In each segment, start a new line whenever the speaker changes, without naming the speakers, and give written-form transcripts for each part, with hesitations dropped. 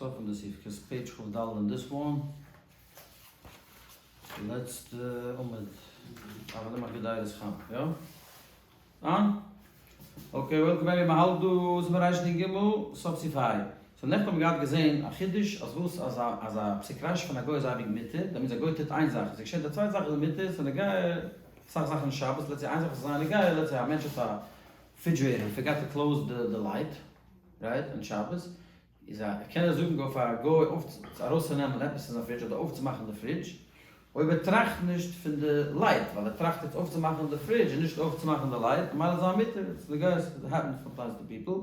סוף פון די סעיף, קענסט page כ"ד אין this one, לעצטע עמוד, אבל אם הקדירה איז חם, יא? אה? okay, welcome back, מ'האלט דא סימן רנ ג, סוף סעיף ה'. so נעכטן האבן מיר געהאט געזען א חידוש אז וואס אז א אז א פסיק רישא פון א גוי איז אייביג מותר, דערמיט אז א גוי טוט איין זאך, עס געשעט א צווייטע זאך איז מותר, ס'איז נוגע אסאך זאכן אין שבת, let's say איין זאך וואס איז זייער נוגע, let's say א מענטש האט א refrigerator, forgot to close די light, right, אין שבת, איז א קען ער זאגן אויף א גוי אויף ארויסצונעמען עפעס פון זיין פרידזש אדער אויפצומאכן די פרידזש, אויב ער טראכט נישט פון די light, ווייל ער טראכט יעצט אויפצומאכן די פרידזש און נישט אויפצומאכן די light, ממילא איז זיין מותר, it's נוגע עס happens sometimes to people,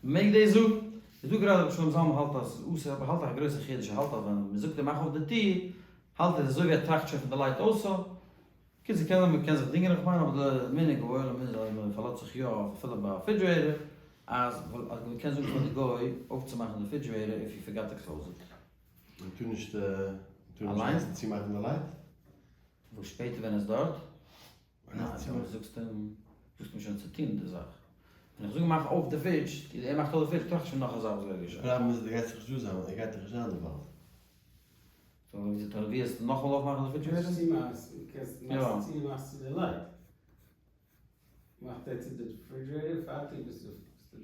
מ'מעג דאס זאגן. איז דא גראדע רבי שלום זלמן האלט אז ס'איז אסור, אבער האלט א גרויסע חידוש, ער האלט אז ווען מ'זאגט אים מאך אויף די טיר, האלט ער אזוי ווי ער טראכט שוין פון די light also, קיצור קען זיין מ'קען זיך דינגען איך מיין אבער די מנהג העולם איז אז מ'פארלאזט זיך יא אויף אפילו ביי א refrigerator אז מ'קען זאגן פאר די גוי אויפצומאכן די refrigerator if you forgot to close it.
מ'טאר נישט מ'טאר נישט צומאכן די light?
וואס שפעטער ווען עס דארט? ניין אבער זאגסט אים זאגסט אים שוין צו טון די זאך. ווען איך זאג מאך אויף די פרידזש, ער מאכט אויף די פרידזש טראכט שוין נאך א זאך וואס גייט געשען.
פראבלעם איז ער גייט זיך נישט דא זיין, ער גייט דאך נישט זיין דא באלד.
so ווי אזוי וועסטו נאכאמאל אויפמאכן די refrigerator?
קענסט צו מאכסט צו די light. מאכט ער צו די refrigerator פארטיג ביסטו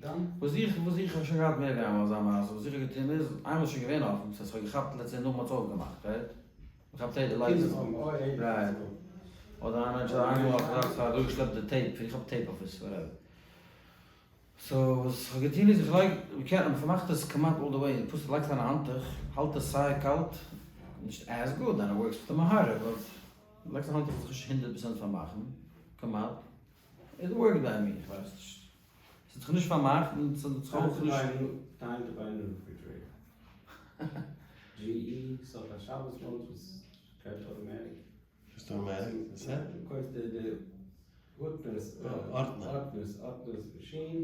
done.
וואס איך וואס איך האב שוין געהאט מער ווי איינמאל אזא מעשה, וואס איך האב געטון איז, איינמאל איז שוין געווען אפן, ס'הייסט כ'האב געכאפט let's say נאך מ'האט עס אויפגעמאכט, right? מ'כאפט hey די light איז right. אדער איין מענטש האט איינמאל האט געזאגט כ'האב אראפגעשלעפט די tape, איך האב tape אויף עס, whatever. so וואס איך האב געטון איז איך לייג, מ'קען, מ'פארמאכט עס כמעט all the way, פשוט לייגסט אריין א האנטוך, האלט עס סיי קאלט, נישט as good, and it works מיט די מהרא, but לייגסט א האנטוך זאל זיך נישט 100% פארמאכן, כמעט, it worked ביי מיר, איך ווייס נישט, עס האט זיך נישט פארמאכט און עס האט זיך אויך נישט.
time to buy new refrigerator. GE ס'האט א שבת mode וואס גייט automatic.
וואס automatic? וואס איז?
דו קויפסט די די הוטנערס ארטנערס ארטנערס מאשין.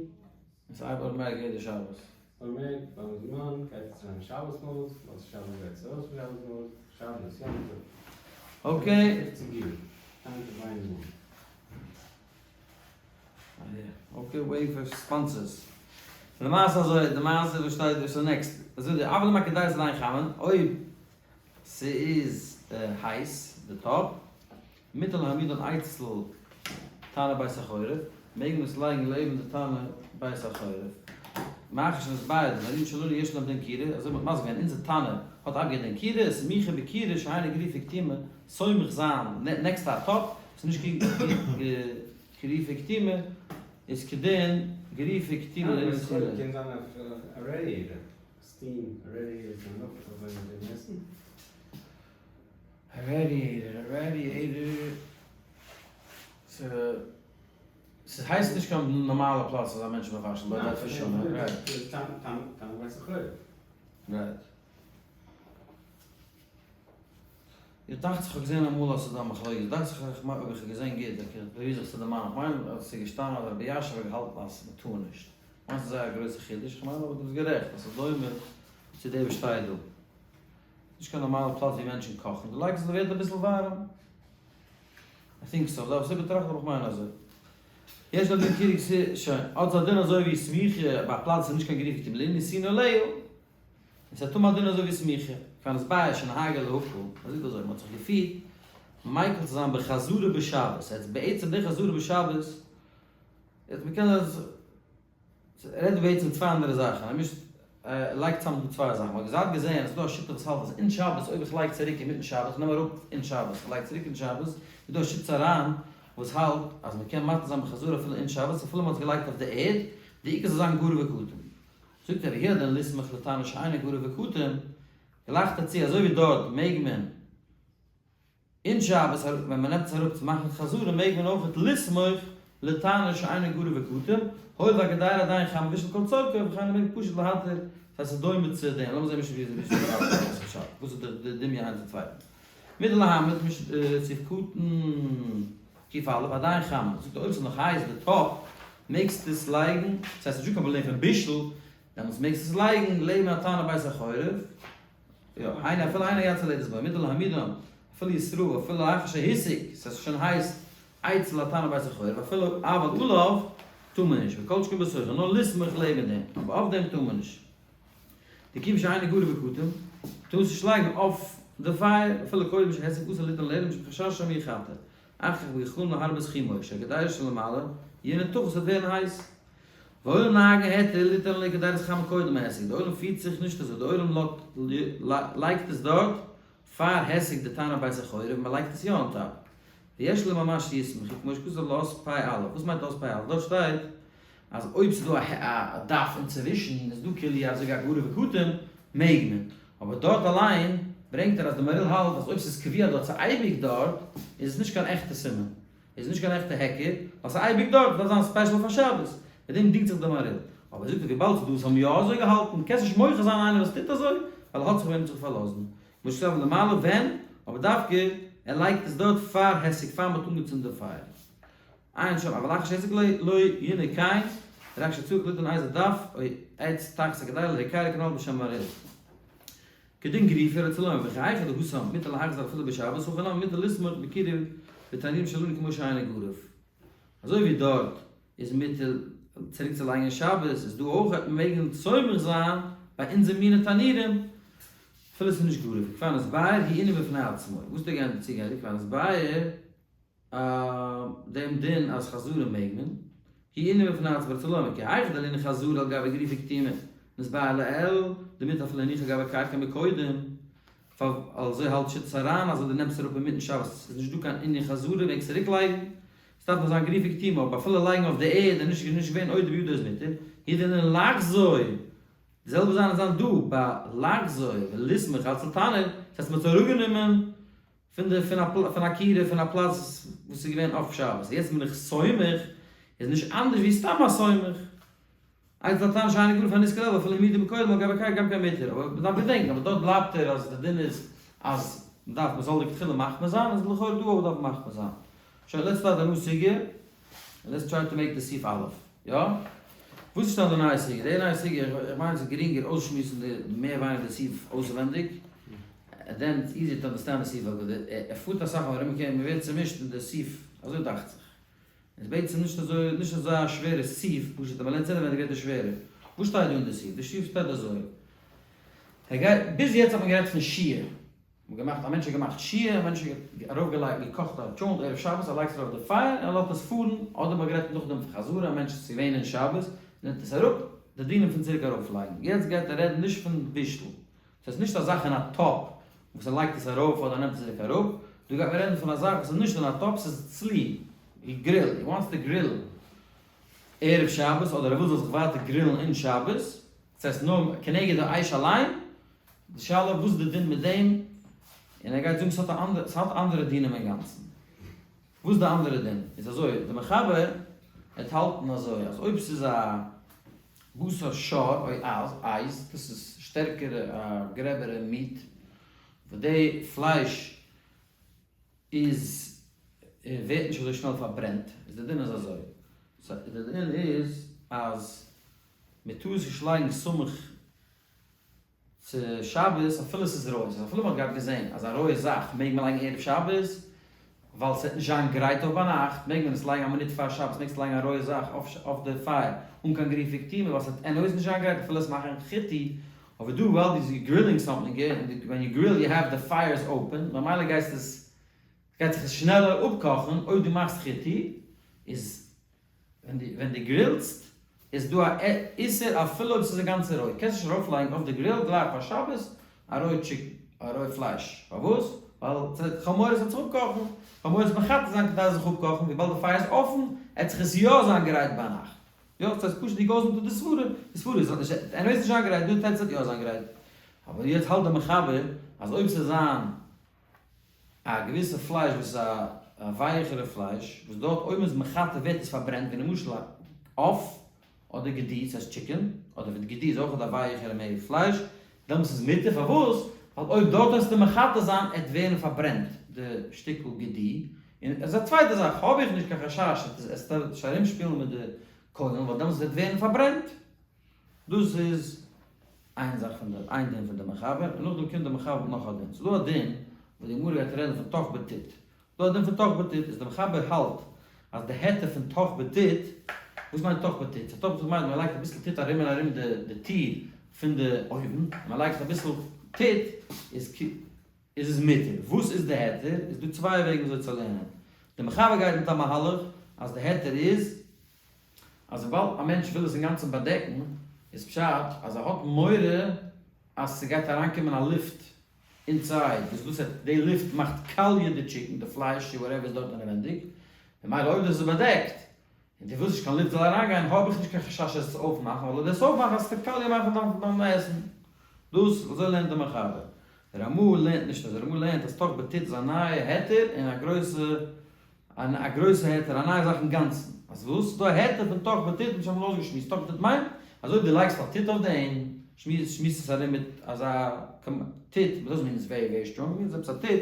עס ארבעט automatic יעדע שבת.
automatic ביים זמן גייט עס אריין שבת mode, מוצאי שבת גייט עס ארויס פון שבת mode, שבת יום טוב.
okay.
50 יאר. time to buy new.
okay waiting for sponsors. למעשה אזוי די מעשה וואס שטייט דא so next. אזוי די אבל אם הקדירה עדיין חמה אויב ס'איז הייס די טאפ, מותר להעמידן אצל תנור בית החורף, מעג מען עס לייגן לעבן די תנור בית החורף. מאחר שנתבאר דתנורים שלנו יש להם דין כירה, אזוי מ'האט מסביר געווען, אונזער תנור האט אייביג א דין כירה, סמיכה בכירה שאינה גרופה וקטומה, סומך זיין next א טאפ וואס איז נישט גרופה וקטומה, איז כדין גרופה וקטומה לענין כירה.
קען זיין א radiator. steam radiator קען מען אויך אזוי מיט דעם עסן.
א radiator, א radiator, ס'הייסט נישט קיין נארמאלע פלאץ אז א מענטש מבשל but that's for sure, right. Right. איך דאכט זיך כ'האב געזען אמאל אז ס'איז דא א מחלוקת, דאכט זיך איך מיין אויב איך האב געזען גוט, איך פרוביר זיך צו דערמאנען, איך מיין אז ס'איז געשטאנען אז רבי אלישיב האט געהאלטן אז מ'טאר נישט. כ'מיין ס'איז זייער א גרויסע חידוש, כ'מיין אבער דו ביסט גערעכט אז ס'איז דומה צו די וואס שטייט דא. נישט קיין נארמאלע פלאץ ווי מענטשן קאכן, דו לייגסט עס ווערט אביסל ווארעם. I think so, כ'דארף עס איבערטראכטן אבער כ'מיין אזוי. יש לה דין כירה שוין, האט זי א דין אזוי ווי סמיכה ביי א פלאץ וואס איז נישט קיין גרופה וקטומה לענין נתינה עליה, און ס'האט טמא א דין אזוי ווי סמיכה, כבר נתבאר שנהגו להקל, מ'זאגט אזוי, מ'האט זיך געפירט מיקל צו זיין בחזרה בשבת, יעצט בעצם די חזרה בשבת, יעצט מ'קען אז רעדט בעצם צוויי אנדערע זאכן, ער מישט ער לייגט צאם דא צוויי זאכן, מ'האט געזאגט געזען אז ס'דא א שיטה וואס האלט אז אין שבת אויב איך לייג צוריק אינמיטן שבת, איך נעם אראפ אין שבת איך לייג צוריק אין שבת, איז דא א שיטה אריין וואס האלט אז מ'קען מתיר זיין בחזרה אפילו אין שבת אפילו מ'האט עס געלייגט אויף די ערד, די עיקר זאל זיין גרוף וקטום. זאגט ער והוא הדין לסמוך לתנור שאינו גרוף וקטום, גלייכט ער צו אזוי ווי דארט מעג מען אין שבת ווען מען נעמט עס אראפ צו מאכן חזרה מעג מען אויכעט לסמוך לתנור שאינו גרוף וקטום, הואיל והקדירה עדיין חמה ובישל כל צורכו וכן מעג פשוט להתיר, דאס הייסט ס'איז דומה צו דעם, לאמיר זען משנה ווי אזוי משנה וואס איז פשט, וואס איז די דמיון איינס צום צווייטן. מותר להעמיד סעיף קטן קא עדיין חמה, זאגט ער אויב ס'איז נאך הייס די טאפ מעגסטו עס לייגן, ס'הייסט נישטא קיין פראבלעם פון בישול, דעמאלטס מעגסטו עס לייגן לעבן א תנור בית החורף, יא, היינו אפילו אינה יד סולדת בו, מותר להעמידן, אפילו ישראל, אפילו לאחר שהסיק, ס'איז שוין הייס, אצל התנור בית החורף, אפילו אבל עליו, טאר מען נישט, וכל שכן בתוכו, נאר לסמוך לעבן דעם, אבער אויף דעם טאר מען נישט. דכיון שאינו גרוף וקטום, טאר עס נישט לייגן אויף די פייער, אפילו קודם שהיסק אסור ליתן עליה משום חשש שמא יחתה, אחר כך בגחלים להרבות חימו, שהקדירה שלמעלה יהיה נתכה ס'וועט ווערן הייס. והעולם נוהגין היתר ליתן עליה קדירת חמה קודם ההיסק, די עולם פירט זיך נישט אזוי, די עולם לייגט עס דארט פאר היסק די תנור בית החורב, מען לייגט עס יא on top. ויש לממש יסמכו כמו שכתוב לאות פ א, וואס מיינט לאות פ א? דארט שטייט אז אויב ס'איז דא א דף אינצווישן איז דא כאילו אזוי ווי א גרוף וקטום מעג מען, אבער דארט אליין ברענגט ער אז די מהריל האלט אז אויב ס'איז קבוע דארט ס'איז אייביג דארט איז עס נישט קיין עכטע סימן, איז נישט קיין עכטע היכר, ווייל ס'איז אייביג דארט, ס'דארף זיין special פאר שבת, מיט דעם דינגט זיך די מהריל. אבער זאגט ער וויבאלד ס'איז דא וואס האבן יא אזוי געהאלטן, קענסט נישט מוחה זיין איינער וואס טוט אזוי, ווייל ער האט זיך וועם צו פארלאזן. כמו שכתב למעלה ווען, אבער דווקא ער לייגט עס דארט פאר היסק פאר מ'האט אנגעצינדן די פייער. עיין שם, אבל אחר שהיסק לא ינהג כן, רק שצריך ליתן איזה דף או עץ תחת הקדירה להיכרא כנל בשם מהריל. כדין גריפה רוצה לומר וכי היכא דהתם מותר להחזיר אפילו בשבת הכא נמי מותר לסמוך בקירוב בתנורים שלנו כמו שאינו גרוף. אזוי ווי דארט איז מותר צוריק צו לייגן אין שבת איז דא אויך וועט מען מעגן סומך זיין ביי אונזער מיני תנורים אפילו עס איז נישט גרוף וכבר נתבאר הוא ענין בפני עצמו. וואס איז דער צוגעהעריג כבר נתבאר? דעם דין אז חזרה מעג מען, הוא ענין בפני עצמו רוצה לומר כי היכי דלענין חזרה על גבי גרופה וקטומה, נתבאר לעיל, דמותר אפילו להניח על גבי קרקע מקודם, אזוי האלט שיטת הרן אז אויב דו נעמסט אראפ אינמיטן שבת איז נישט דא קיין ענין חזרה וועגן צוריק לייגן, עס דארף נאר זיין גרופה וקטומה, אבער אפילו לייגן אויף די ערד איז נישט נישט געווען עודה בידו איז מותר, הוא דלענין לחזור, די זעלבע זאך איז זיין דא ביי לחזור ולסמוך אצל תנור, דאס הייסט מען האט עס אראפגענומען פון די פון א פון א כירה פון א פלאץ וואס איז געווען אויף שבת, יעצט בין איך סומך, איז נישט אנדערש ווי סתם א סומך. אצל תנור שאינו גרוף הנזכר לעיל אפילו העמידו מקודם על גבי קרקע גם כן מותר, אבער מען דארף געדענקען אבער דארט בלייבט ער אז די דין איז אז מען דארף מען זאל לכתחילה מחמיר זיין, איז לכאורה דא אויך דארף מען מחמיר זיין. שוין let's start a new סוגיא, און let's try to make די סעיף א'. יא? וואס איז דאן די נייע סוגיא? די נייע סוגיא, איך מיין ס'איז גרינגער אויסשמועסן די מער ווייניגער די סעיף אויסווענדיג, and then it's easier to understand די סעיף, ווייל ער פארט אסאך ארום און מען ווערט צומישט אין די סעיף, אזוי דאכט זיך. איז בעצם נישט אזוי, נישט אזא שווערע סעיף, פשוט אז מען לערנט אינעווענדיג ווערט עס שווערער. וואס שטייט דא אין די סעיף? די סעיף שטייט אזוי, ער גייט, ביז יעצט האט מען גערעדט פון שהייה, מ'האט געמאכט, א מענטש האט געמאכט שהייה, א מענטש האט ארויפגעלייגט, געקאכט א טשולנט ערב שבת, ער לייגט עס ארויף די פייער און ער לאזט עס פארן, אדער מ'האט גערעדט נאכדעם פון חזרה, א מענטש איז געווען אין שבת, נעמט עס אראפ, די דינים פון צוריק ארויפלייגן. יעצט גייט ער רעדן נישט פון בישול, ס'איז נישט א זאך אין א טאפ וואס ער לייגט עס ארויף אדער נעמט עס צוריק אראפ, דא גייט מען רעדן פון א זאך וואס איז נישט אין א טאפ, ס'איז צלי, he grill, he wants to grill ערב שבת, אדער ער וויל זאל זיך ווייטער גרילן אין שבת, ס'הייסט נאר כנגד האש אליין, די שאלה וואס איז די דין מיט דעם, און ער גייט זאגן ס'האט א אנדערע, ס'האט אנדערע דינים אינגאנצן. וואס איז די אנדערע דין? איז אזוי, די מחבר וועט האלטן אזוי, אז אויב ס'איז א בשר שור או עז, עז, דאס איז שטערקערע א גרעבערע meat, וואס די פלייש איז ווערט נישט אזוי שנעל פארברענט, איז די דין איז אזוי, די דין איז אז מ'טאר עס נישט לייגן סמוך צו שבת אפילו ס'איז רוי, ס'איז אפילו מ'האט געהאט געזען אז א רויע זאך מעג מען לייגן ערב שבת, ווייל ס'וועט נישט זיין גרייט אויף ביינאכט, מעג מען עס לייגן א מינוט פאר שבת, מעגסטו לייגן א רויע זאך אויף די פייער אן קיין גרופה וקטומה ווייל ס'וועט anyways נישט זיין גרייט אפילו עס מאכן חיתוך, אבער דא ווייל דו grilling something און ווען you grill you have the fire is open ממילא גייסט עס גייט זיך עס שנעלער אפקאכן אויב דו מאכסט חיתוך איז ווען דו ווען דו גרילסט איז דא א איסור אפילו אויב ס'איז אינגאנצן רוי, קענסט נישט ארויפלייגן אויף די grill גלייך פאר שבת א רוי chicken, א רוי פלייש, פארוואס? ווייל כ'האב מורא ס'וועט זיך אפקאכן, כ'האב מורא עס מחתה זיין כדי זיך אפקאכן, וויבאלד די פייער איז אפן עט זיך עס יא זיין גרייט ביינאכט, יא ס'הייסט פשוט דו גאוסט אונטער די סברה, די סברה איז אז ס'וועט anyways נישט זיין גרייט, דא טענה'ט ס'וועט יא זיין גרייט, אבער יעצט האלט די מחבר אז אויב ס'זאל זיין א געוויסע פלייש וואס איז א ווייעכערע פלייש וואס דארט אויב מ'איז מחתה ווערט עס פארברענט ווי למשל א עוף אדער גדי ס'הייסט chicken אדער ווי די גדי איז אויך א ווייעכערע מער פלייש דעמאלטס איז מותר פארוואס ווייל אויב דארט וועסטו מחתה זיין עט ווערן פארברענט די שטיקל גדי און עס איז א צווייטע זאך האב איך נישט קיין חשש עס וועט נישט ארומשפילן מיט די קוילן ווייל דעמאלטס וועט ווערן פארברענט. דאס איז איין זאך פון די, איין דין פון די מחבר, און נאכדעם קומט די מחבר מיט נאך א דין. ס'איז דא א דין וואס די גמרא גייט רעדן פון טח בטיט. ס'דא א דין פון טח בטיט, איז די מחבר האלט אז די היתר פון טח בטיט, וואס מיינט טח בטיט? סא טח בטיט מיינט מען לייגט אביסל טיט ארום און ארום די טיר. פון די אויוון, און מען לייגט אביסל טיט, איז איז עס מותר. וואס איז די היתר? איז דא צוויי וועגן וויאזוי צו לערנען. די מחבר גייט מיט א מהלך אז די היתר איז אז וויבאלד א מענטש וויל עס אינגאנצן באדעקן, איז פשט אז ער האט מורא אז ס'גייט אריינקומען א לופט inside, וואס דאס העט די לופט מאכט קאליע די chicken, די פלייש צו whatever איז דארט אינעווענדיג, ממילא אויב דאס איז באדעקט און דו ווילסט נישט קיין לופט זאל אריינגיין האב איך נישט קיין חשש עס צו אויפמאכן, ווייל אויב דו עס אויפמאכן וועסטו קאליע מאכן דיין עסן. דאס אזוי לערנט די מחבר. די רמ"א לערנט נישט אזוי, די רמ"א לערנט אז טח בטיט איז א נייע היתר און א גרויסע א גרויסע היתר, א נייע זאך אינגאנצן. אז וואס? ס'דא א היתר פון טח בטיט, מ'האט שוין אמאל אויסגעשמועסט, טח בטיט מיינט אז אויב דו לייגסט א טיט אויף דעם, שמירסט עס ארום מיט אזא טיט, but doesn't mean it's very very strong, מיינט עפעס א טיט,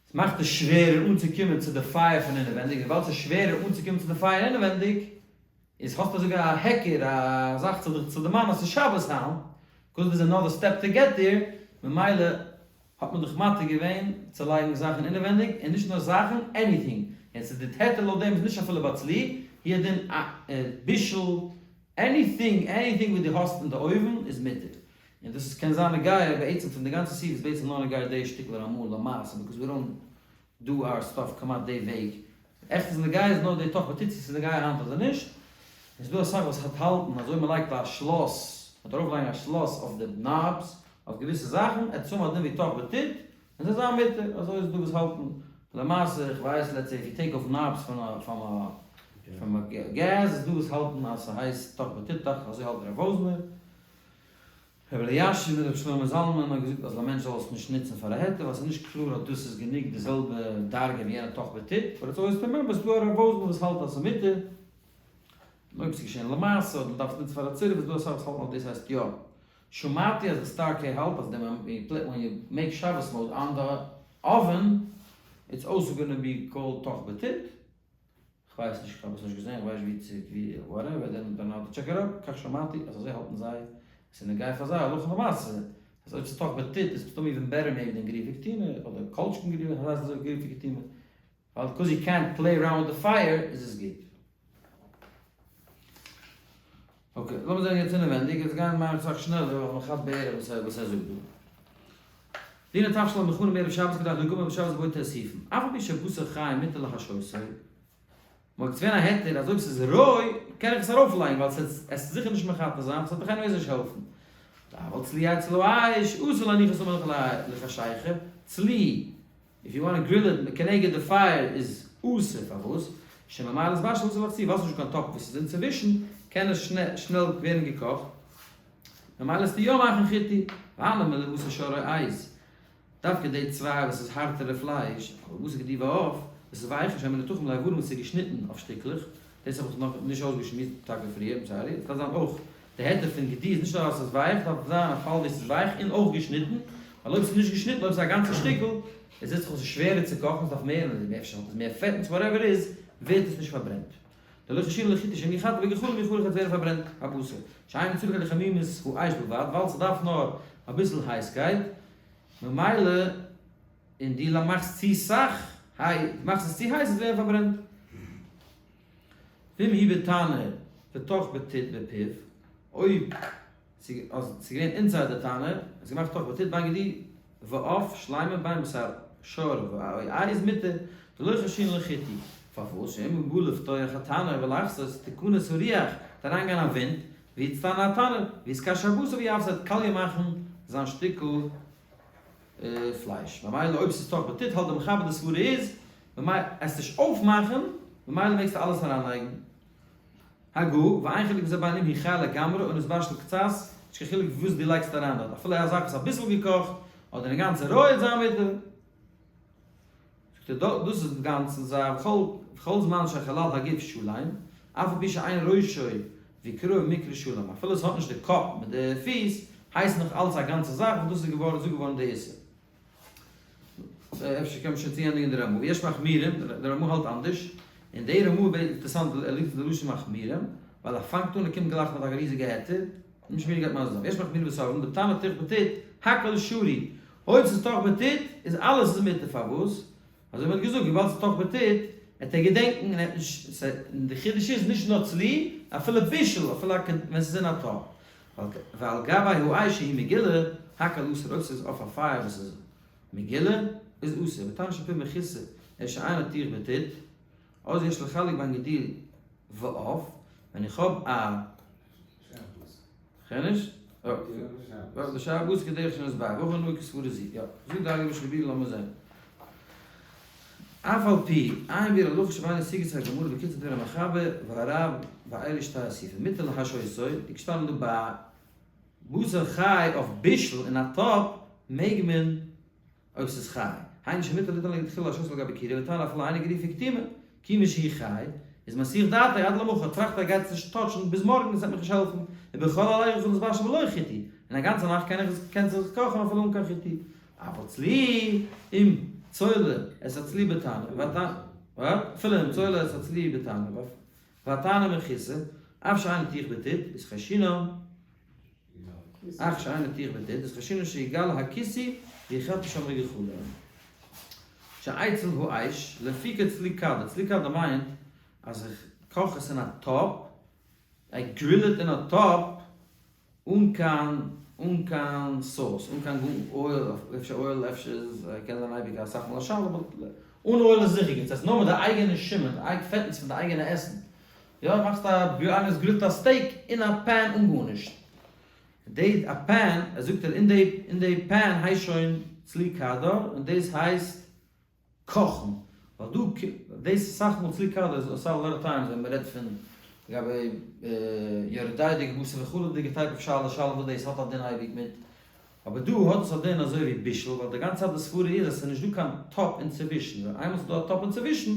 עס מאכט עס שווערער אנצוקומען צו די פייער פון אינעווענדיג, וויבאלד ס'איז שווערער אנצוקומען צו די פייער אינעווענדיג, איז האסטו אזוי ווי א היכר, א זאך צו דיך צו דערמאנען אז ס'איז שבת היינט, because there's another step to get there, ממילא האט מען דיך מתיר געווען צו לייגן זאכן אינעווענדיג, און נישט נאר זאכן, anything, און ס'איז די היתר לויט דעם איז נישט אפילו ביי צלי, הוא הדין א בישול, anything, anything וואס דו האסט אין די אויוון איז מותר. און דאס איז קען זיין נוגע בעצם פון די גאנצע סעיף איז בעצם נאר נוגע די שטיקל רמ"א למעשה because we don't do our stuff כמעט די וועג, עכט איז נוגע איז נאר די טח בטיט צו ס'איז נוגע היינט אדער נישט, און ס'דא אסאך וואס האט האלטן אז אויב מ'לייגט א שלאס, מ'וועט ארויף לייגן א שלאס אויף די knobs אויף געוויסע זאכן, עט עס האבן א דין ווי טח בטיט, און ס'זאל זיין מותר, אזוי איז דא וואס האלטן, למעשה איך ווייס let's say if you take off knobs פון א פון א געז איז דא וואס האלטן אז ס'הייסט טח בטיט דאכט זיך אזוי האלט רב וואזנער. רבי אלישיב מיט רבי שלמה זלמן האט געזאגט אז א מענטש זאל עס נישט נוצן פאר א היתר ווייל ס'איז נישט קלאר אז דאס איז גענוג די זעלבע דרגה ווי יענע טח בטיט, but it's always to remember ס'איז דא א רב וואזנער וואס האלט אז ס'איז מותר, און אויב ס'איז געשען למעשה אדער מ'דארף עס נוצן פאר א צירוף איז דא אסאך וואס האלטן אז דאס הייסט יא. שמעתי אז די סטאר קעי האלט אז די ווען you make שבת mode on the oven it's also gonna be called טח בטיט. כ'ווייס נישט, כ'האב עס נישט געזען, כ'ווייס נישט ווי צו, ווי, whatever, then then I'll check it up, כך שמעתי אז אזוי האלטן זיי, עס איז נוגע פאר זיי הלכה למעשה, אז אויב ס'איז טח בטיט איז מסתמא even better maybe than גרופה קטומה, אדער כל שכן גרופה, כ'ווייס נישט אזוי גרופה קטומה, ווייל קאז יו קענט פלעי אראונד וויט די פייער איז עס גוט. okay, לאמיר זען יעצט אינעווענדיג, יעצט גייען מיר אסאך שנעלער ווייל מען כאפט בערך וואס ער זאגט דא. דיני תבשיל המוכנים מערב שבת כדי לא יגמר בשבת בו תוסיפון, אף על פי שבשר חי מותר להשהותו, וואלט געווען א היתר אז אויב ס'איז רוי קען איך עס ארויפלייגן ווייל ס'וועט עס זיכער נישט מחתה זיין, ס'וועט דאך anyways נישט העלפן. אבל צלי אצל האש אסור להניחו סמוך לחשיכה, צלי if you want grill it כנגד די פייער איז אסור, פארוואס? שממילא יתבשל אסור לחצי, ווייל ס'איז נישט קיין טאפ וואס איז אינצווישן, קען עס שנעל ווערן געקאכט, ממילא וועסטו יא מאכן חיטוי, והני מילי לבשר שרוי אייז, דווקא די צוויי וואס איז הארטערע פלייש, אבער בשר גדי ועוף וואס איז ווייכער שהן מנותחים לאיברים וואס איז געשניטן אויף שטיקלעך, דאס האב איך נאך נישט אויסגעשמועסט טאקע פריער, I'm sorry, עס דארף זיין אויך, די היתר פון גדי איז נישט נאר אז עס איז ווייך, דארף זיין א פאל ווי עס איז ווייך און אויך געשניטן, ווייל אויב עס איז נישט געשניטן, אויב עס איז א גאנצע שטיקל, עס זעט זיך אויס שווערער צו קאכן, עס דארף מער, אפשר האט עס מער פעטנס, whatever איז, ווערט עס נישט פארברענט. דלא חיישינן לחיטוי שמא יחתה בגחלים ויחרק וועט ווערן פארברענט הבשר, שאינו צריך אלא חמימות האש בלבד, ווייל ס'דארף נאר אביסל הייסקייט, ממילא און דו מאכסט צו סאך היי, מאכסט עס צו הייס עס ווערן פארברענט. ואם הוא בתנור וטח בטיט בפיו, אויב ס'איז געווען inside די תנור, עס געמאכט טח בטיט בין גדי ועוף שלימים בין בשר שור ועז מותר דלא חיישינן לחיטוי, פארוואס שאם בא לפתוח התנור ולחתות תכנס הרוח, וועט אריינגיין א ווינט, ויצטנן התנור, ויתקשה הבשר ויעוושהו וועט קאליע מאכן זיין שטיקל פלייש, ממילא אויב ס'איז טח בטיט האלט די מחבר די סברה איז, ממילא עסט נישט אויפמאכן, ממילא מעגסטו אלעס אריינלייגן. הגה, ואין חילוק בזה בין אם הוא חי לגמרי או נתבשל קצת, נישט קיין חילוק וואס דו לייגסט אריין דארט, אפילו א זאך וואס איז אביסל געקאכט, אדער אינגאנצן רוי וועט זיין מותר. זאגט ער, דאס איז אינגאנצן זיי, וכל זמן שחלל הגוף שלם, אף על פי שאין ראשו וכרעיו מיקרי שלם, אפילו עס האט נישט די קאפ מיט די פיס, הייסט נאך אלץ א גאנצע זאך, וואס דאס איז געווארן זאגט געווארן די איסור. אפשר קען מען שוין צוענדיגן די רמ"א. יש מחמירים, די רמ"א האלט אנדערש, און די רמ"א איז אינטערעסאנט ער ליגט די לשון מחמירים, ווייל ער פאנגט אן ער קומט גלייך מיט א ריזיגע היתר, נישט מיר גייט מסביר זיין. יש מחמירים וסוברים, בתנור טח בטיט, הכל שרי, אויב ס'איז טח בטיט, איז אלעס איז מותר, פארוואס? אזוי ווי מ'האט געזאגט, וויבאלד ס'איז טח בטיט, וועט ער געדענקן און ער וועט נישט, און די חידוש איז נישט נאר צלי, אפילו בישול, אפילו ווען ס'איז אין א טאפ. ועל גבי האש שהיא מגולה, הכל אסור, אויב ס'איז אויף א פייער וואס איז מגולה, איז אסור, בתנור שפיו מכוסה, אלא שאינו מתוח בטיט, אז יש לחלק בין גדי ועוף, ווען איך האב א. כ'קען נישט? יא. לשאר בשר כדרך שנתבאר, והכי נהוג כסברא זו. יא. זאגט די הייליגע משנה ברורה לאמיר זען. אף על פי עיין ביאור הלכה שביין לסוגיות הגמרא בקיצור דברי המחבר והרב באלו שתי הסעיפים מותר להשעותו, איז געשטאנען דא ביי בשר חי אויף בישול אין א טאפ מעג מען אויב ס'איז חי, היינו שמותר ליתן לכתחילה להשעות על גבי כירה ותנא אפילו אינו גדי וקטימה, כיוון שהוא חי, איז מסיח דעתו עד למחר, טראכט ער גייט עס נישט טאטשן ביז מארגן עס וועט מיך נישט העלפן, ובכל הלילה יכול להתבשל בלא חיטוי, און א גאנצע נאכט קען איך עס קען זיך קאכן אפילו אן קיין חיטוי. אבל צלי אם צולה את הצלי בתנור, אפילו אם צולה את הצלי בתנור, והתנור מכוסה, אף שאינו מתוח בטיט, איז חיישינן, אף שאינו מתוח בטיט, איז חיישינן שיגלה הכיסוי ויחתה שם לגחלים. שאצל האש, לאפוקי צלי קדרה, צלי קדרה מיינט אז איך קאך עס אין א טאפ, I grill it אין א טאפ, אן קיין אן קיין סאוס, אן קיין oil, אפשר oil אפשר איז קען זיין אייביג אסאך מאל א שאלה, אבער אן oil איז זיכער גוט, ס'הייסט נאר מיט די אייגענע שומן, די אייג פעטנס פון די אייגענע עסן, יא מאכסט א איינער וואס גרילט א steak אין א pan אן גארנישט, די א pan, ער זאגט ער אין די אין די pan הייסט שוין צלי קדר און דאס הייסט קאכן, ווייל דא דאס איז אסאך מאל צלי קדר איז אסאך lot of times ווען מ'רעדט פון לגבי יורה דעה'דיגע בשר וחלב'דיגע type of שאלה שאלה וואס דאס האט א דין אייביג מיט, אבער דא האט עס א דין אזוי ווי בישול ווייל די גאנצע צייט די סברה איז אז ס'איז נישט דא קיין טאפ אינצווישן, ווייל איינמאל ס'איז דא א טאפ אינצווישן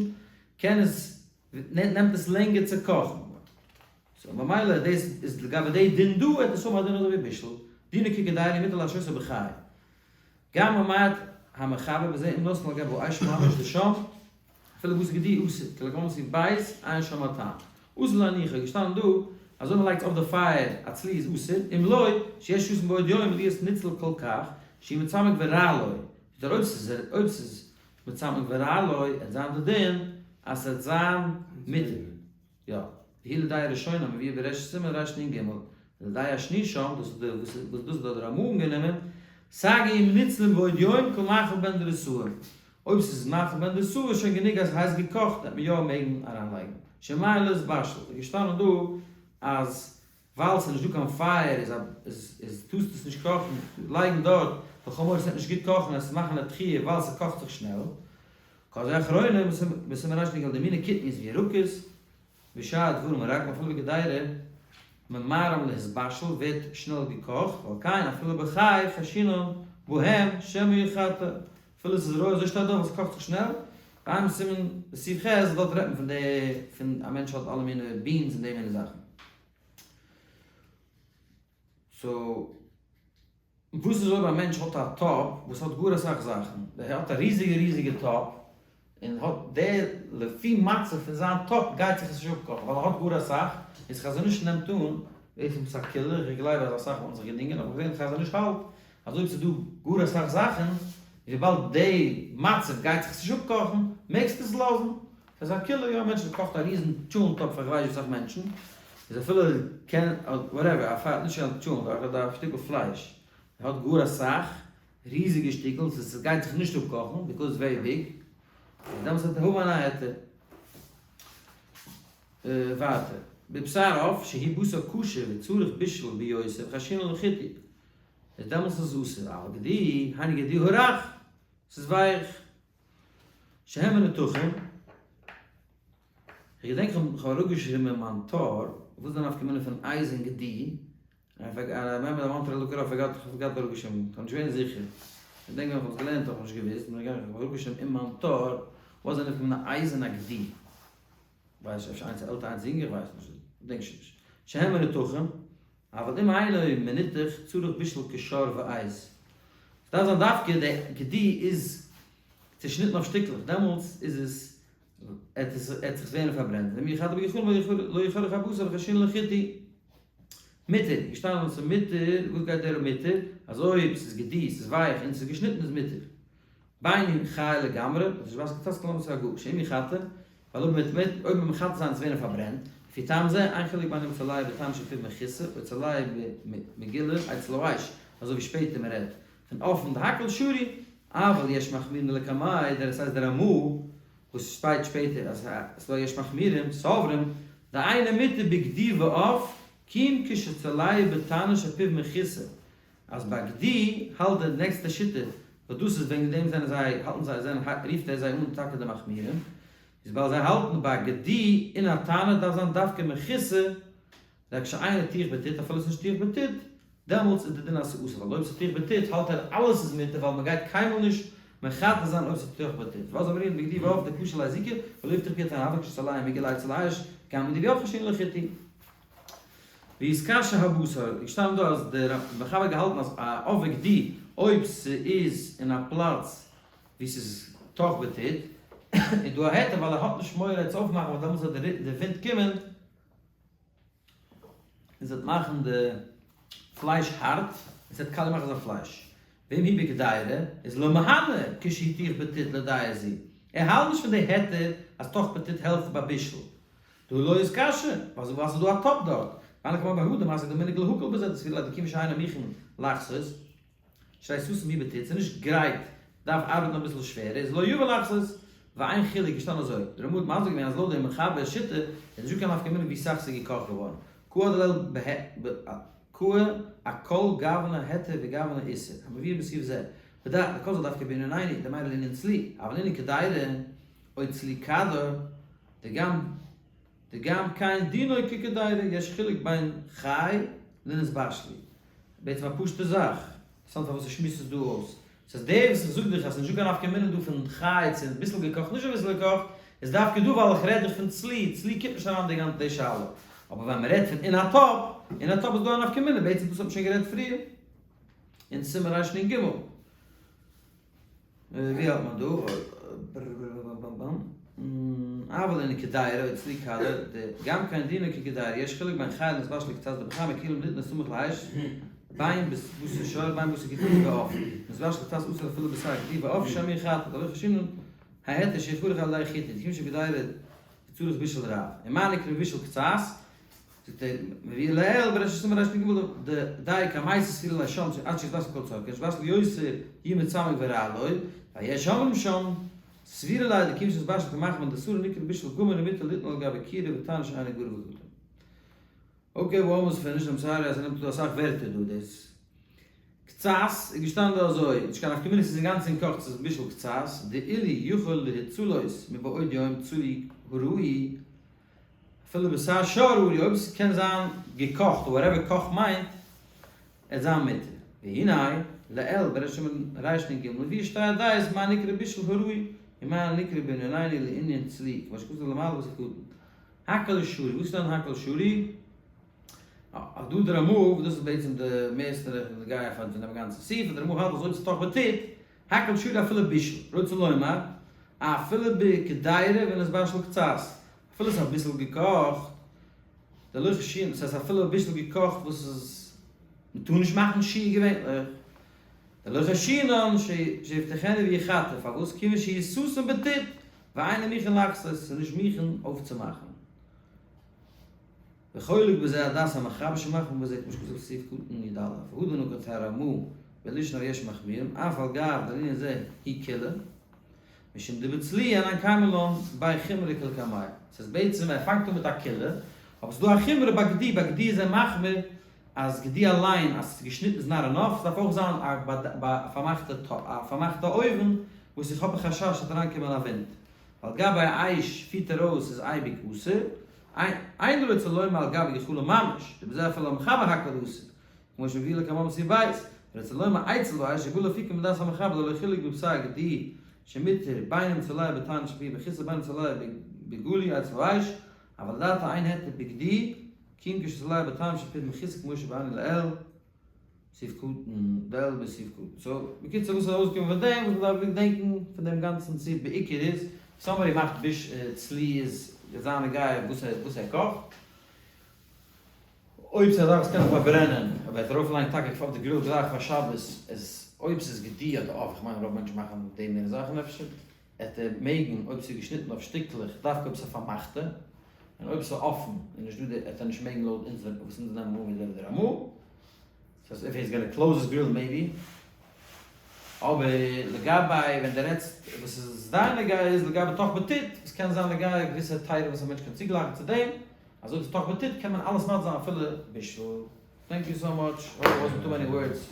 קען עס נעמט עס לענגער צו קאכן, so ממילא דאס איז לגבי די דין דא וועט עס האבן א דין אזוי ווי בישול, דינא כקדירה מותר להשעותו בחי. גם ממעט המחבר בזה אם נתן על גבי האש ממש דשם, אפילו בשר גדי אסור, כלקמן סעיף ב', עיין שם הטעם. אסור להניחו, געשטאנען דא אז אויב מ'לייגט אויף די פייער א צלי איז אסור, אם לא, שיש ששים בעוד יום להיות ניצל כל כך, שיהיה מצמק ורע לו, זאגט ער אויב ס'איז אויב ס'איז מצמק ורע לו, עט זיין די דין אז ס'עט זיין מותר. יא, והיא לדעה ראשונה מבואר בריש סימן רנ ג, ולדעה השני שם, דאס איז די וואס וואס דאס האט די רמ א אנגענומען, סגי אם ניצלין בעוד יום כמאכל בן דרוסאי, אויב ס'איז מאכל בן דרוסאי איז שוין גענוג אז הייס געקאכט וועט מען יא מעגן אריינלייגן, שמא להתבשל, איז געשטאנען דא אז ווייל ס'איז נישט דא קיין פייער איז א איז איז טארסט עס נישט קאכן, לייגן דארט, ווייל חמור ס'וועט נישט גוט קאכן עס מאכן א דחיה ווייל ס'קאכט זיך שנעל. כזה אחרונים בסימן רנ ג די מיני קטניות וירקות ושאר דברים הרכים אפילו בקדירה ממהרים להתבשל ווערט שנעל געקאכט ועל כן אפילו בחי חיישינן בהם שמא יחתה אפילו ס'איז רוי אזוי שטייט דארט ווייל ס'קאכט זיך שנעל ביים סימן סעיף ח' דארט רעדט מען פון די פון א מענטש האט אלע מיני beans און די מיני זאכן so וואס איז אויב א מענטש האט א טאפ וואס האט גאר אסאך זאכן, ער האט א ריזיגע ריזיגע טאפ, און האט די לפי מצב פון זיין טאפ גייט זיך עס נישט אפקאכן ווייל ער האט גאר אסאך, איז חזון איש נעמט אן, דאס איז א קולא, איך גלייב אז אסאך וואלטן זיך געדינגען, אבער איך זעה חזון איש האלט אז אויב ס'איז דא גאר אסאך זאכן, וויבאלד די מצב גייט זיך עס נישט אפקאכן, מעגסטו עס לאזן. ס'איז א קולא, יא, א מענטש וואס קאכט א ריזן טשולנט טאפ פאר כ'ווייס נישט ווי אסאך מענטשן, איז אפילו קען, whatever, א פאר, נישט קיין טשולנט, אדער א שטיקל פלייש, ער האט גאר אסאך ריזיגע שטיקל, ס'גייט זיך נישט אפקאכן, because it's very big, איז דעמאלטס וועט ער האבן א היתר. ווייטער, בבשר עוף שהוא בשר כשר וצריך בישול ביותר חיישינן לחיתוך, איז דעמאלטס איז עס אסור, אבל גדי, היינו גדי הרך, ס'איז ווייך. שהם מנותחים, איך געדענק איך האב אראפגעשריבן אין מיין טור וואס איז די נפקא מינה פון עז און גדי, און I remember I wanted to look it up, איך האב געהאט אראפגעשריבן, איך בין נישט געווען זיכער, איך געדענק ווען איך האב עס געלערנט האב איך נישט געוואוסט, בין איך געגאנגען איך האב אראפגעשריבן אין מיין טור וואס איז די נפקא מינה עז און א גדי, ווייס נישט אפשר איינס איז עלטער איינס איז יונגער איך ווייס נישט, געדענק שוין נישט, שהם מנותחים, אבל אם אינו מנותח צריך בישול כשור ועז. ס'דארף זיין דווקא די גדי איז צושניטן אויף שטיקלעך דעמאלטס איז עס עט עס עט זיך ווערן פארברענט ואם יחתה בגחלים לא יחרך הבשר וחיישינן לחיתוך. מותר, געשטאנען אז ס'איז מותר, וואס גייט דער מותר? אז אויב ס'איז גדי, ס'איז ווייך און ס'איז געשניטן איז מותר. בין אם חי לגמרי, דאס איז וואס כתוב כלומר ס'איז א גוף, שאם יחתה, ווייל אויב מ'וועט אויב מ'וועט מחתה זיין עס ווערן פארברענט. לפי טעם זה, אין חילוק בין אם צולע בתנור שפיו מכוסה, או צולע במגולה אצל האש, אזוי ווי שפעטער מען רעדט פון אפן דהכל שרי, אבל יש מחמירין לקמיה, דער עס הייסט דער רמ"א וואס שטייט שפעטער אז ס'דא יש מחמירים, סוברים, דאינו מותר בגדי ועוף, כי אם כשצולע בתנור שפיו מכוסה, אז ביי גדי האלט די נעקסטע שיטה, וואס דאס איז וועגן דעם זענען זיי האלטן זיי זענען רופט ער זיי אן טאקע די מחמירים, איז ווייל זיי האלטן ביי גדי אין א תנור דארף זיין דווקא מכוסה, רק שאינו טוח בטיט אפילו ס'נישט טוח בטיט, דעמאלטס איז די דין אז ס'אסור, ווייל אויב ס'טוח בטיט האלט ער אלעס איז מותר ווייל מ'גייט קיינמאל נישט מחטא זיין אויב ס'טוח בטיט, ואז אמרינן בגדי ועוף דקשה ליה זיקה, ולא יפתח פי התנור אבל כשצולע מגולה אצל האש, גם בגדי ועוף חיישינן לחיטוי. ויתקשה הבשר, איז געשטאנען דא אז דער מחבר האט געהאלטן אז א עוף וגדי אויב ס'איז אין א פלאץ ווי ס'איז טח בטיט איז דא א היתר ווייל ער האט נישט מורא עס אויפמאכן ווייל דעמאלטס וועט די ווינט קומען און ס'וועט מאכן די פלייש הארט און ס'וועט קאליע מאכן זיין פלייש. ואם היא בקדירה איז לא מהנה כשהיא טוח בטיט לדעה זו, ער האלט נישט פון די היתר אז טח בטיט העלפט ביי בישול, דהא לא איתקשיא, ווייל ס'איז דא א טאפ דארט, והני קמיה בהא דמסיק דמנהג להקל בזה דסבירא ליה דכיון שאינו מוכן לחתות, שהרי סתום הוא בטיט, ס'איז נישט גרייט, דארף ארבעטן אביסל שווערער, איז לא יבא לחתות, ואין חילוק, געשטאנען אזוי, דער רמ"א האט מסביר געווען אז לויט דעם מחבר שיטה איז נישטא קיין נפקא מינה ווי סאך ס'איז געקאכט געווארן, קאי דליל ב ה קאי אכל גוונא היתר וגוונא איסור, המבואר בסעיף זה, בדעת וכל זה דווקא בענינינו, דמיירי לענין צלי, אבל לענין קדירה, או צלי קדר, דגם דגם כן דינו כקדירה, יש חילוק בין חי לנתבשל. בעצם א פשוטע זאך, אינטערעסאנט פארוואס ער שמועסט עס דא אויס. ס'איז דער וואס איך זאג דיך אז ס'איז נישטא קיין נפקא מינה דא פון חי צו אביסל געקאכט נישט אביסל געקאכט, איז דווקא דא ווייל איך רעד דאך פון צלי, צלי קומט נישט אריין די גאנצע די שאלה. אבער ווען מ'רעדט פון אין א טאפ, אין א טאפ איז דא א נפקא מינה, בעצם דאס האט מען שוין גערעדט פריער אין סימן רנ"ג. ווי האלט מען דא? אבל אין קדירה או צלי קדר, דגם כן דינו כקדירה, יש חילוק בין חי לנתבשל קצת דבחי מקולין ליתנו סמוך לאש, בין בשר שור בין בשר גדי ועוף, נתבשל קצת אסור אפילו בשר גדי ועוף שמא יחתה, דלא חיישינן ההיתר שיחרך על ידי חיטוי, דכיון שבקדירה דצריך בישול רב, ומה נקרא בישול קצת? זאגט ער, מבואר לעיל בריש סימן רנ"ג דדייקא המסית סבירא ליה שם עד שיתבשל כל צרכו, שנתבשל יותר יהיה מצמק ורע לו, ויש אומרים שם סבירא ליה דכיון שנתבשל כמחמד דסרי נקרא בישול גמור ומותר ליתנו על גבי כירה ותנור שאינו גרוף וקטום. okay, we're almost finished, I'm sorry אז ס'נעמט דא אסאך ווערטער דא דאס. קצת איז געשטאנען דא אזוי, נישט קיין נפקא מינה ס'איז אינגאנצן געקאכט ס'איז בישול קצת, דאילו יכול להצלות מבעוד יום צלי הראוי אפילו בשר שור הראוי, אויב עס קען זיין געקאכט, whatever קאך מיינט, עט זיין מותר. והנה, לעיל בריש סימן רנ"ג, ווי שתי הדעות מה נקרא בישול הראוי ומה נקרא בענינינו לענין צלי, כמו שכתוב למעלה בסעיף קטן. הכל שרי, וואס איז דען הכל שרי? אז דא די רמ"א, וואס דאס איז בעצם די מערסטע נוגע פון דעם גאנצן סעיף, אז די רמ"א האלט אז אויב ס'איז טח בטיט, הכל שרי אפילו בישול, רוצה לומר, אפילו בקדירה ונתבשל קצת, אפילו ס'איז אביסל געקאכט, דלא חיישינן, ס'הייסט אפילו אביסל געקאכט וואס איז, מ'טאר נישט מאכן שהייה געווענליך, דלא חיישינן שיפתחנו ויחתה, פארוואס? כיוון שהוא סתום בטיט, ואינו מוכן לחתות, ס'איז נישט מוכן אויפצומאכן. וחולק בזה על דעת המחבר שמחמיר בזה כמו שכתוב בסעיף קטן י"א, והא דנקט הרמ"א בלישנא ויש מחמירים, אף על גב דלענין זה היא קולא, משום דבצלי אנן קיימא לן בי חומרא כלקמיה. ס'איז בעצם ער פאנגט אן מיט א קולא, אבער ס'איז דא א חומרא ביי גדי, ביי גדי איז ער מחמיר אז גדי אליין אז ס'איז געשניטן איז not enough, ס'דארף אויך זיין א פארמאכטע א פארמאכטע אויוון וואס איך האב א חשש ס'וועט אריינקומען א ווינט. ועל גבי האש פירט ער אויס איז אייביג אסור, אין רוצה לומר על גבי גחלים ממש, דבזה אפילו המחבר הכל אסור, כמו שמביא לקמן בסעיף ב', רוצה לומר אצל האש ובא לאפוקי מדעת המחבר דלא חילוק בבשר גדי שמותר בין אם צולע בתנור שפיו מכוסה בין אם צולע בגלוי אצל האש, אבל לדעתו אין היתר בגדי כי אם כשצולע בתנור שפיו מכוסה כמו שבאנו לעיל. סעיף קטן ד' בסעיף קטן. so, בקיצור וואס איז ארויסגעקומען פון דעם, וואס מ'דארף געדענקן פון דעם גאנצן סעיף בעיקר איז, somebody מאכט ביש צלי איז זיין נוגע וואס ער וואס ער קאכט, אויב ס'איז א זאך וואס קען זיך פארברענען, אויב ער וועט ארויפלייגן טאקע אויף די grill גלייך פאר שבת, איז אויב ס'איז גדי אדער עוף, איך מיין רוב מענטשן מאכן די מינע זאכן אפשר, עט ער מעגן אויב ס'איז געשניטן אויף שטיקלעך, דווקא אויב ס'איז א פארמאכטע. און אויב ס'איז אפן און נישט דא די עט ער נישט מעגן לויט אונז וואס אונז נעמען אן ווי דער רמ"א. סאו איף היז גאנא קלאוז היז גריל מעיבי. אבער לגבי ווען דו רעדסט וואס איז דיין נוגע איז לגבי תוך בטיט וואס קען זיין נוגע געוויסע היתרים וואס א מענטש קען צוגלייכן צו דעם אז אויב ס'איז תוך בטיט קען מען אלעס מתיר זיין אפילו בישול. Thank you so much, hope it wasn't too many words.